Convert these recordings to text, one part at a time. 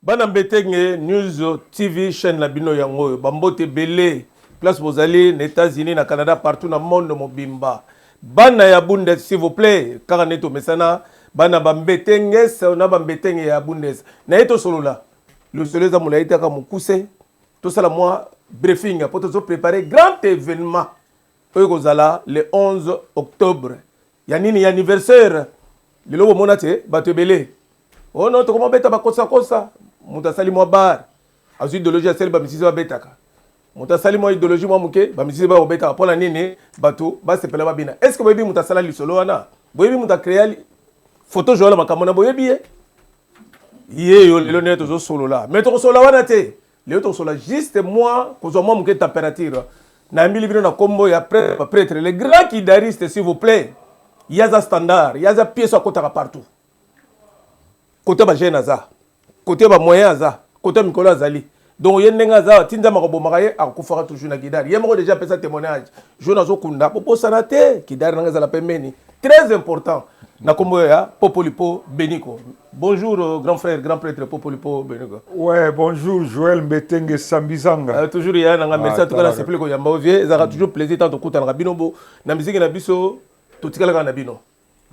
Bana Mbetenge News TV, chaîne na bino yango oyo. Bambote ebele place bozali na États-Unis, na Canada, partout na monde mobimba. Bana ya Bundes, s'il vous plaît, kaka nde tomesana, bana bambetenges na bambetenge ya Bundes. Na ye tosolola. Lisolo eza molai te, kaka mokuse. Tosala mwa briefing mpo tozo préparer grand événement oyo kozala le 11 octobre. Ya nini? Ya anniversaire. Lelo bomona te bato ebele oh non, tokoma beta bakosakosa. Moto asali mwa bar, azwi idéologie, asali bamisisi babetaka. Moto asali mwa idéologie mwa moke, bamisisi bakobetaka. Mpo na nini? Bato basepela, babina. Est ce que boyebi moto asala lisolo wana? Boyebi moto acréa photo joala makambo na? Boyebi ye? Ye yo lelo ndenge tozosolola, mais tokosolola wana te. Lelo tokosolola juste mwa kozwa mwa moke température. Nayambili bino na nkombo ya prêtre, le grand guitariste, s'il vous plaît. Ye aza standard, ye aza pièce akotaka partout. Kote bajeune aza, kote bamoyen aza, kote mikolo azali. Donc ye ndenge aza, ati Nzambe akobomaka ye, akufaka toujours na guitare. Ye moko déjà apesa témoignage jour nazokunda, bobosana te guitare nanga ezala pembeni, très important. Na nkombo ya Popolipo Beniko. Bonjour, grand frère, grand prêtre Popolipo Beniko. Ouais, bonjour Joël Mbetenge Sambizanga. Toujours ya nanga, merci. En tout cas nasepeli koyamba ovie, ezalaka toujours plaisir tant tokutanaka bino bo na misiki na biso, totikalaka na bino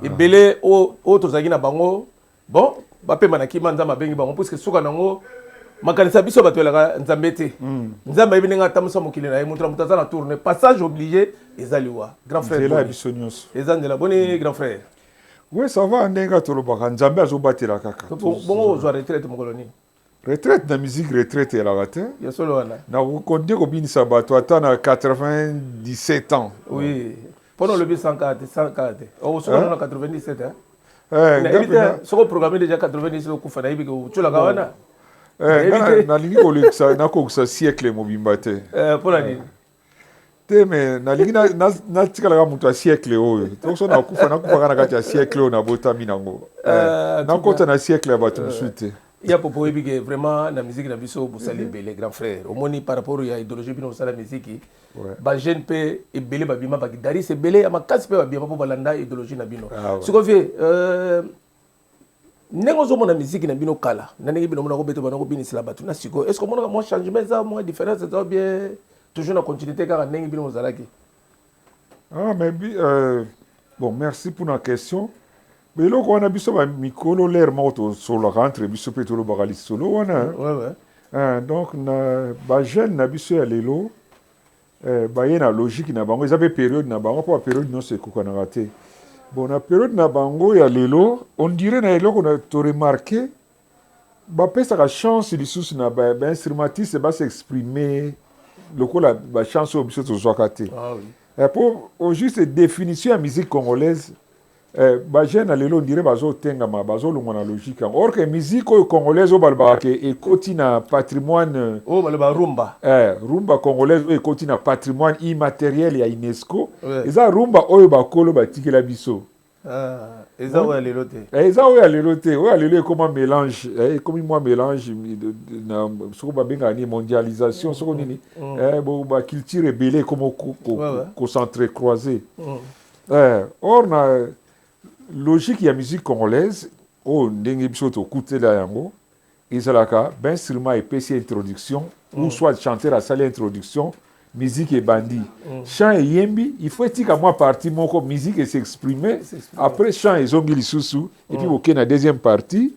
ebele oyo tozalaki na bango. Bon, bapema na kima, Nzambe abengi bango, puisque suka nango makanisi ya biso bato elaka Nzambe te. Nzambe ayebi ndenge atambusa mokili na ye. Moto na moto aza na tourne, passage obligé eza liwa, grand frère. Nzela ya Boni. Biso nyonso. Eza nzela. Boni, grand frère? Oui, ça va, ndenge tolobaka, Nzambe azobatela kaka. Bongo ozwa retraite mokolo nini? Retraite na musique, retraite elaka te. Ya solo wana. Nakokontinue kobinisa bato ata na 97 ans. Oui, mpona olobi 100 te, 100 te, okosuka na 97, hein? Eh, nayebi te soki oprogramme déjà 97 okufa, nayebi ke otyolaka wana. Eh, nayebi nga te. Nalingi kolekisa, nakokisa siècle mobimba te. Eh, mpona nini? Te, me nalingi natikalaka moto ya siècle oyo. So nakufa, nakufaka na kati ya siècle oyo nabotami nango. Eh, Eh, nakota na siècle ya bato mosusu te. Ya Popo, oyebi ke vraiment na musique na biso bosali ebele, grand frère. Omoni, par rapport ya idéologie bino bosala musique, bajeune mpe ebele babima, baguitariste ebele ya makasi mpe babima mpo balanda idéologie na bino. Ah ouais. Sikoyo vie, ndenge ozomona musique na bino kala na ndenge bino mona kobeta, bana kobinisela bato na sikoyo, est ce que omonaka mwa changement eza, mwa différence eza, bien toujours na continuité kaka ndenge bino bozalaki? Ah, mais bon, merci pour la question. Mais eloko wana, biso bamikolo, lere moko tosololaka entre biso mpe tolobaka lisolo wana. Ouais. Hein, donc na bajeune na biso ya lelo, baye na logique na bango, eza mpe période na bango, mpo bapériode nyonso ekokanaka te. Bon, na période na bango ya lelo, on dirait na eloko na toremarquer, bapesaka chance lisusu na bainstrumentiste bas'exprime lokola bachance oyo biso tozwaka te. Ah, oui. Po au juste définition ya musique congolaise, bajeune na lelo, on dirait bazotengama, bazolongwa na logique yango, or que musique oyo congolaise oyo balobaka ke ekoti na patrimoine Oyo baloba rumba. Rumba congolaise oyo ekoti na patrimoine immatériel ya UNESCO, eza rumba oyo bakolo batikela biso. Ah, eza oyo ya lelo te. Eza oyo ya lelo te. Oyo ya lelo ekoma mélange, ekomi mwa mélange na soko babengaka nini, mondialisation, soko nini, baculture ebele ekoma kos'entrecroiser. Or na logique ya musique congolaise oyo ndenge biso tokutela yango, ezalaka bainstrument epesi introduction, ou soit chanteur asali introduction, musique ebandi, chant eyembi. Il faut etika mwa partie moko, musique es'exprime, après chant ezongi lisusu, et puis bokei na deuxième partie,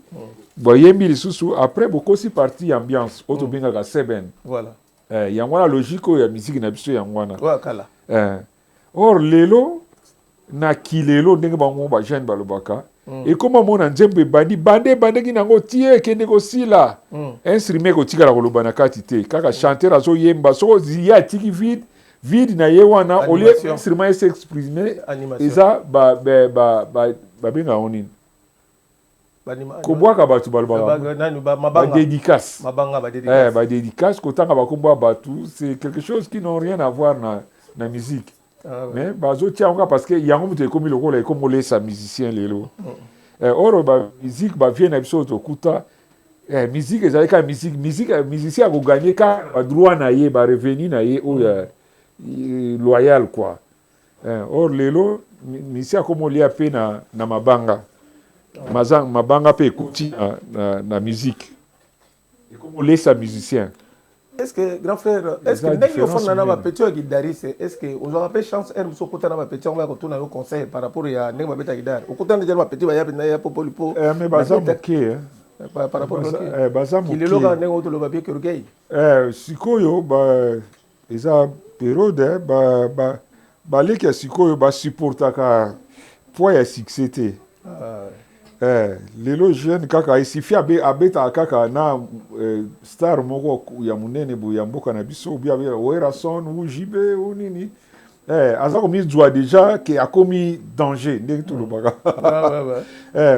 boyembi lisusu, après bokosi partie ya ambiance oyo tobengaka seben. Yango wana logique oyo ya musique na biso, yango wana. Oyo ya kala. Or lelo na kilelo, ndenge bango bajeune balobaka, ekóma mona nzembo ebandi, bande ebandeki nango tie ekende kosila, instrument ekotikala koloba na kati te, kaka chanteur azoyemba. Soko ye atiki vide, vide na ye wana, au lieu Animation. instrument es'exprime, Animation. eza babengaka yango nini? Kobwaka bato, balobaka Nani, mabanga. Badédicace. Mabanga, badédicace. Badédicace, kotanga bakombo ya bato, c'est quelque chose qui n'ont rien à voir na musique. Ah, ouais. Mais bazotia yango kaka parce que yango moto ekomi lokola ekomi olesa musicien lelo. Or bamusique bavie na biso oyo tokuta, musique ezali kaka musique. Musique, musicien akoganye kaka badroit na ye, barevenu na ye oyo ya loyal quoi. Or lelo musicien akomi olia mpe na mabanga. Mabanga mpe ekoti na musique. Ekomi olesa musicien. Est ce que, grand frère, est ce que ndenge ofanda na bapetits oyo ya guitariste, est ce que ozwaka mpe chance heure mosusu okota na bapetits yango ya kotuna yo conseil par rapport ya ndenge babeta guitare? Okutana deja na bapetits baya mpenza ya Popolipo? Mais baza moke. Par rapport Baza moke. Kilelo kaka ndenge otoloba bien orgueil. Sikoyo eza période baleki ya sikoyo basupportaka poids ya succès te. Lelo jeune kaka esifi abetaka kaka na star moko ya monene boye ya mboka na biso, ou bien Werrason ou JB ou nini, aza komizwa déjà ke akomi danger, ndenge tolobaka.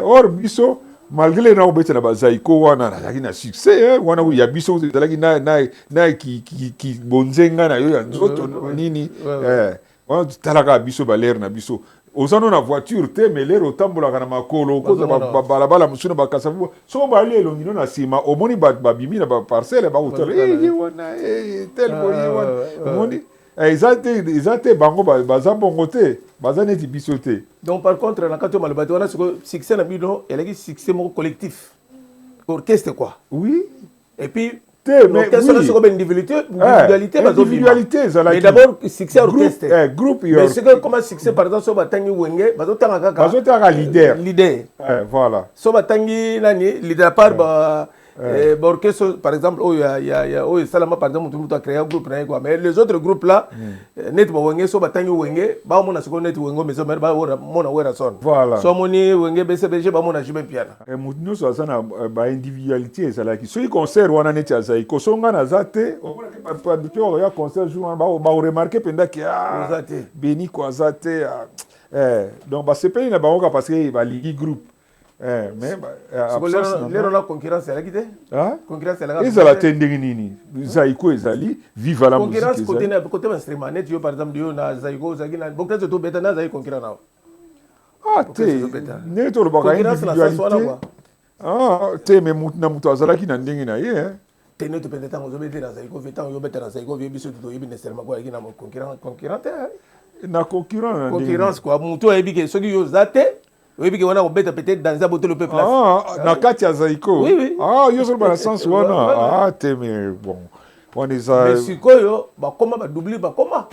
Or biso, malgré na kobeta na bazaiko wana, nazalaki na succès wana ya biso, ezalaki na bonzenga na yo ya nzoto nini wana. Talaka biso, balere na biso, oza no na voiture te, mais lere otambolaka na makolo, okoza babalabala mosusu na bakasa. Soko bali elongi no na nsima, omoni bato babimi na baparcelle, bakotala ye wana, tel boye wana. Omoni, eza te, eza te. Bango baza bongo te, baza neti biso te. Donc par contre, na kati oyo maloba te wana, sikoyo succès na bino elaki succès moko collectif, orchestre quoi. Oui. Et puis te, mais oui. Sikoyo individualité. Individualité ezalaki. Mais d'abord succès orchestre. Groupe. Mais c'est comment succès, par exemple, so batangi Wenge, bazotanga kaka Bazotanga leader. Leader. Voilà. So batangi nani leader, par ba baorchestre, par exemple, oyo ya oyo esalama, par exemple, mutu acréa groupe na ye quoi. Mais les autres groupes là, neti bawenge, so batangi Wenge, baomona sikoyo neti Wenge Maison Mère, bamona Werrason. Voilà. So amoni Wenge BCBG, bamona JB Mpiana. Motu nyonso aza na baindividualité. Ezalaki soki concert wana neti azali koso, nga naza te, omonaki oya concert jour wana, baoremarquer mpenza ke Beniko aza te. Donc basepeli na bango ka parce que balingi groupe. Mais lero na concurrence ezalaki te? Concurrence Ezala te ndenge nini? Zaiko ezali, Viva la Musique. Concurrence côté instrument, neti yo par exemple, yo na Zaiko ozalaki na bokasi, tobeta na azali concurrent na Ah te, ndenge tolobaka individualité, ah te, mais mutu na mutu azalaki na ndenge na ye. Te, neti mpenza ntango ozobetela Zaiko, ve ntango yobetela Zaiko, vie biso toyebi nécessairement ko ayaki na concurrent te. Na concurrent na Concurrence quoi, mutu ayebi ke soki yo oza te, oyebi ke wana kobeta peut-être dans eza botolo mpe place. Ah, na kati ya Zaiko. Oui. Ah, yo ozoloba na sens wana. Ah te, mais bon, wana eza Mais sikoyo bakoma badouble, bakoma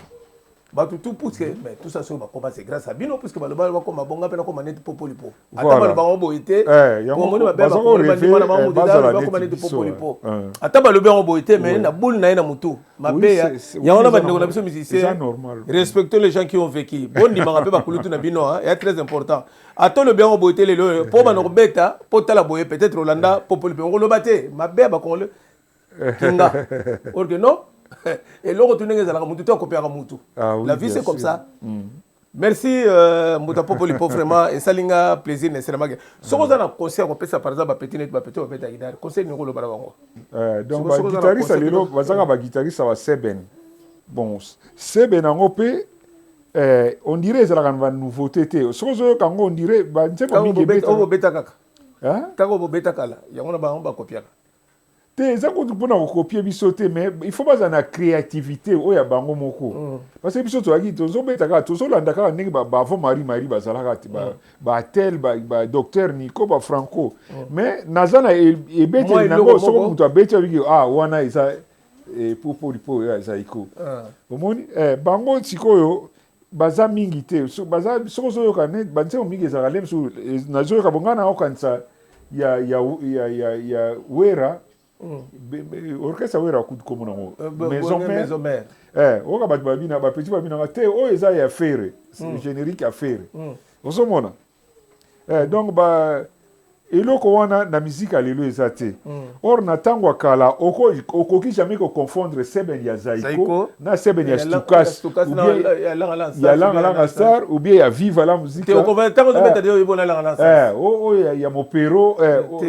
bato tout, puisque, mais tout ça, soki bakoma, c'est grâce à bino, puisque baloba bakoma bonga mpe nakoma neti Popolipo. Ata baloba bango boye te, omoni bakoma neti Popolipo. Ata balobi yango boye te, mais na boule na ye na motu mabe yango na bandeko na biso musicien. Respectez les gens qui ont vécu, bondimaka mpe bakulutu na bino, ya très important. Ata olobi yango boye te lelo oyo, mpo bana kobeta mpo tala boye, peut-être olanda Popolipo, okoloba te mabe ya bakongole kinga or que non, eloko tu ndenge ezalaka, mutu te akopiaka mutu. La vie, c'est comme ça. Merci, Mbuta Popolipo, vraiment esali nga plaisir nécessairement. Soki oza na conseil ya kopesa, par exemple, bapetits, neti bapetits babeta guitare, conseil nini okoloba na bango? Donc baguitariste lelo bazaka baguitariste ya baseben. Bon, seben yango mpe, on dirait ezalaka na banouveauté te. Soki ozoyoka yango, on dirait banzembo mingi. Obobeta kaka kaka obobeta kala, yango na bango bakopiaka. Te, eza kutu mpona kocopier biso te, mais il faut bazala na créativité oyo ya bango moko, parce que biso tozalaki tozobeta kaka, tozolanda kaka ndenge bavon Marie Marie bazalaka te, batel, badocteur Nico, bafranco. Mais naza na ebeteli nango, soko moto abeti, abiki, ah, wana eza Popolipo, oyo Zaiko. Omoni bango sikoyo baza mingi te. Soki ozoyoka banzembo mingi ezalaka le mosusu nazoyoka bonga na okanisa ya Wera, orchestre Wera kutu komona yango Maison Mère. Oyoka bato babina, bapetits babinanga te, oyo eza ya Ferre, générique ya Ferre. Ozomona, donc ba eloko wana na miziki ya lelo eza te. Or na ntango ya kala, okoki jamais koconfondre seben ya Zaiko na seben ya Stukas, ya Langalanga Star ou bien ya Viva la Musique, oyo ya Mopero,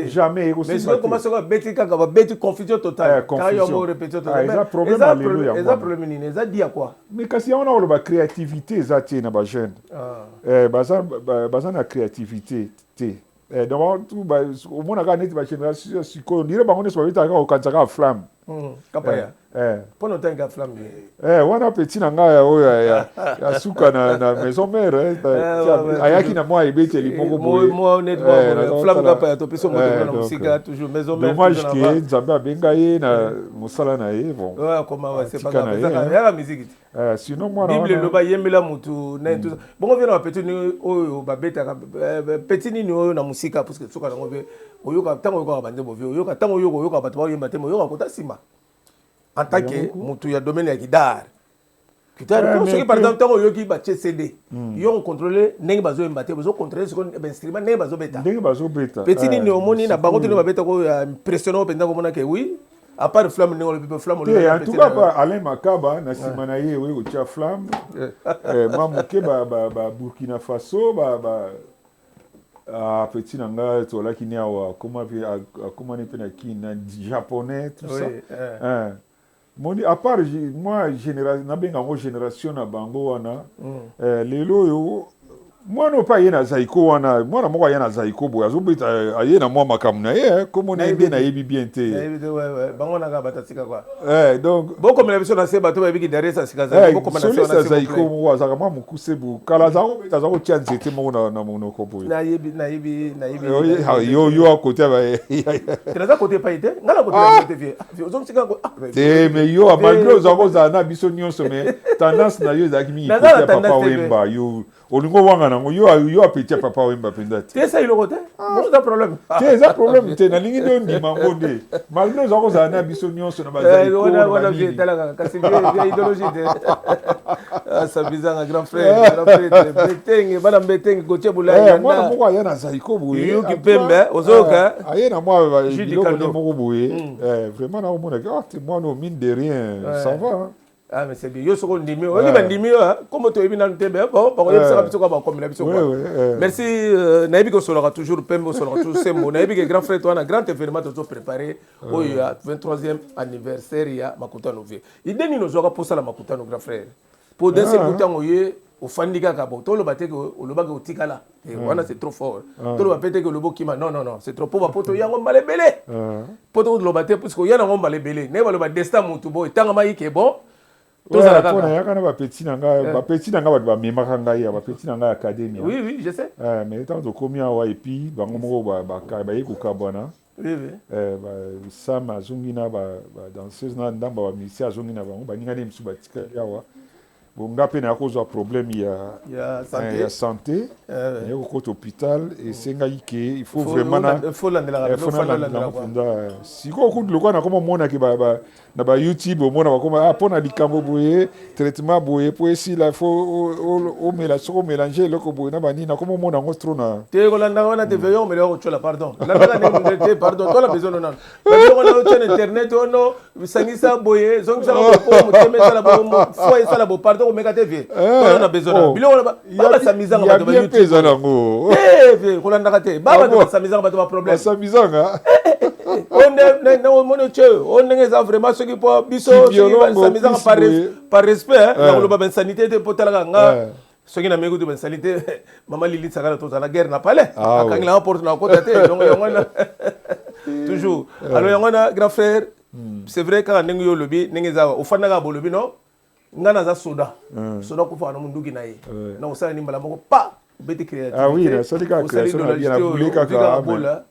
jamais. Babeti kaka, babeti confusion totale. Eza problème ya lelo yango. Eza problème nini? Eza dia quoi? Mais kasi yango na koloba, créativité eza te na bajeune. Baza na créativité te. Donc omonaka neti bagénération sikoyo, ndire bango nyonso babetaka kaka, kokanisa kaka flamme. Kapaya. Mpona otangika Flamme? Wana petit na ngai oyo ya suka na maison mère, ayaki na mwa ebeteli moko. Boye Flamme Kapa ya topesi moto na mosika, toujours maison mère. Dommage ke Nzambe abenga ye na mosala na ye. Bon. Koma, c'est pas grave, yaka musique. Sinon mwana Bible eloba yembela mutu na tout bongo. Vieux, na bapetit nini oyo babetaka, petit nini oyo na mosika? Parce que soka nango mpe oyoka, ntango oyokaka banzembo, vieux, oyoka, ntango oyoka, oyoka bato baoyemba te, me oyoka kota nsima en tant que mutu ya domaine ya guitare. Guitare, soki par exemple ntango oyoki batie CD, yo kocontrôle ndenge bazoyemba te, bozocontrôle sikoyo bainstrument ndenge bazobeta. Ndenge bazobeta. Petit nini omoni na bango tene babetaka oyo ya impressionnant mpenza, komona ke oui, à part Flamme, ndenge olobi mpe Flamme? Te, en tout cas pa Alain Makaba na nsima na ye oye kotia Flamme mwa moke, ba Burkina Faso, ba ah, petit na ngai tolaki ni awa, akomani mpe na Kini na japonais, tout ça. Moni, à part moi nabenga yango génération na bango wana. Lelo oyo mwana oyo mpe aye na Zaiko wana, mwana moko aye na Zaiko boye, azobeta, aye na mwa makambo na ye, komona ye bien, nayebi bien te. Bango naka batasika kwa. Donc bokomela biso na se, bato bayebiki Darius asika. Soliste ya Zaiko moko azalaka mwa mokuse bo kala, aza kobeta, aza kotia nzete moko na monoko boye. Nayebi, nayebi, nayebi. Yo akote. Naza kote epai te, ngai na kote te, vieux, ozongisika. Te, mais yo, malgré ozala kozala na biso nyonso, mais tendance na yo ezalaki mingi kote ya Papa Wemba. Yo olingi owanga nango, yo apeti ya Papa Wemba mpenza te. Te, esa eloko te, eza problème. Te, eza problème te, nalingi nde ondima yango nde, malgré oza kozala na biso nyonso na Bazaliko. Kasi idéologie te, sabizanga grand frère, grand frère Betenge, bana Mbetenge, Gautier Bulaya. Mwana moko aya na Zaiko boye. Yuki Pembe, ozoyoka. Aye na mwa biloko nde moko boye, vraiment naomonaki, ah te, mwana, mine de rien, ça va. Ah, mais c'est bien. Yo soko ndimi, oyebi bandimi yo, kombo toyebi nanu te, bon, bakoyebisaka biso kwa, bakomela biso kwa. Merci, nayebi ke osolaka toujours pembe, osolaka toujours sembo. Nayebi ke grand frère to wana, grand événement tozo préparé oyo ya 23e anniversaire ya Makutano. Vieux, idée nini ozwaka mposala Makutano, grand frère? Po d'un seul coup, ntango ye ofandi kaka bo, toloba te ke olobaki otikala wana, c'est trop fort. Toloba mpe te ke olobi okima, non, non, non, c'est trop, po bapoto yango mbala ebele, po toloba te, puisque oya nango mbala ebele. Ndenge baloba destin mutu bo etangama ke bon. Tozala kaka nayaka na bapetit na ngai, bapetit na ngai, bato bamemaka ngai ya bapetit na ngai académie. Oui, oui, je sais. Mais ntango tokomi awa, et puis bango moko baye kokabwana. Sam azongi na badanseuse na ndambo ya bamusicien, azongi na bango, baninga ne mosusu batikali awa. Bon, nga mpe naya kozwa problème ya santé, naye kokota hôpital, esengaki ke il faut vraiment nalandelaka mpenza. Sikoyo kutu lokola nakoma omonaki na baYouTube, omona bakoma mpo na likambo boye, traitement boye, mpo esila, faut omela, soki omélange eloko boye na banini, nakoma omona yango trop na Te, kolandaka wana te, veyo omela kotyola, pardon, landaka ndenge te, pardon, tola besoin nano babiloko na otya na internet ono, sangisa boye, zongisaka boye, po motema esala boye, foi esala boye, pardon, komeka te, vieux, tola na besoin na biloko wana. Basamizanga bato. Ba mpe eza nango. Te, vieux, kolandaka te, ba bato basamizanga bato baproblème. Basamizanga. Omoni otie oyo ndenge eza vraiment, soki mpo biso basamizanga par respect, na koloba bainsanité te, mpo talaka nga, soki nameki kutu bainsanité, mama Lili Sakala, tozala guerre na palais, akangelanga porte na kokota te. Donc yango wana toujours. Alors yango wana, grand frère, c'est vrai, kaka ndenge yo olobi, ndenge eza, ofandaka bolobi non, nga naza soda, soda akufaka na munduki na ye, na kosala ni mbala moko pa obeti. Créativité. Ah oui, nasali kaka création na bien, na kaka. Bola,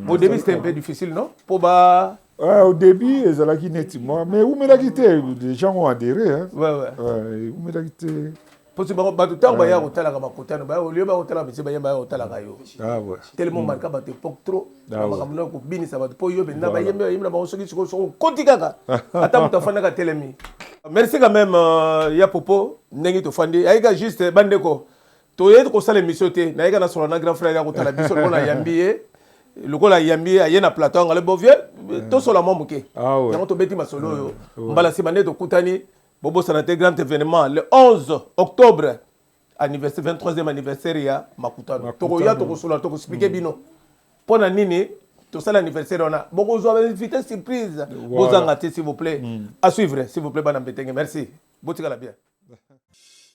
au début c'était un peu difficile, non? Po ba Ouais, au début ezalaki neti moi, mais umelaki te, les gens ont adhéré, hein. Ouais, umelaki te. Mpo bato ntango baya kotalaka Makutano, olie baya kotalaka misi, bayemba, baya kotalaka yo tellement marka bato époque trop na makambo na kobinisa bato, mpo yo mpenza bayembi, bayembi na bango. Soki sikoyo soki okoti kaka, ata moto afandaka telemi. Merci quand même, ya Popo, ndenge tofandi ayika juste. Bandeko, toyei kosala émission te, nayeka nasola na grand frère ya kotala biso, lokola ayambi ye, lokola ayambi ye, aye na plateau angale bo vieux, tosola mwa moke. Yango tobeti masolo oyo. Mbala nsima nde tokutani. Bobosana te grand événement le 11 octobre, anniversaire, 23e anniversaire ya Makutano. Tokoya, tokosola, tokoexpliquer bino mpo na nini tosala anniversaire wana. Bokozwa bainvité surprise, bozanga te, s'il vous plaît. À suivre, s'il vous plaît, bana Mbetenge. Merci, botikala bien.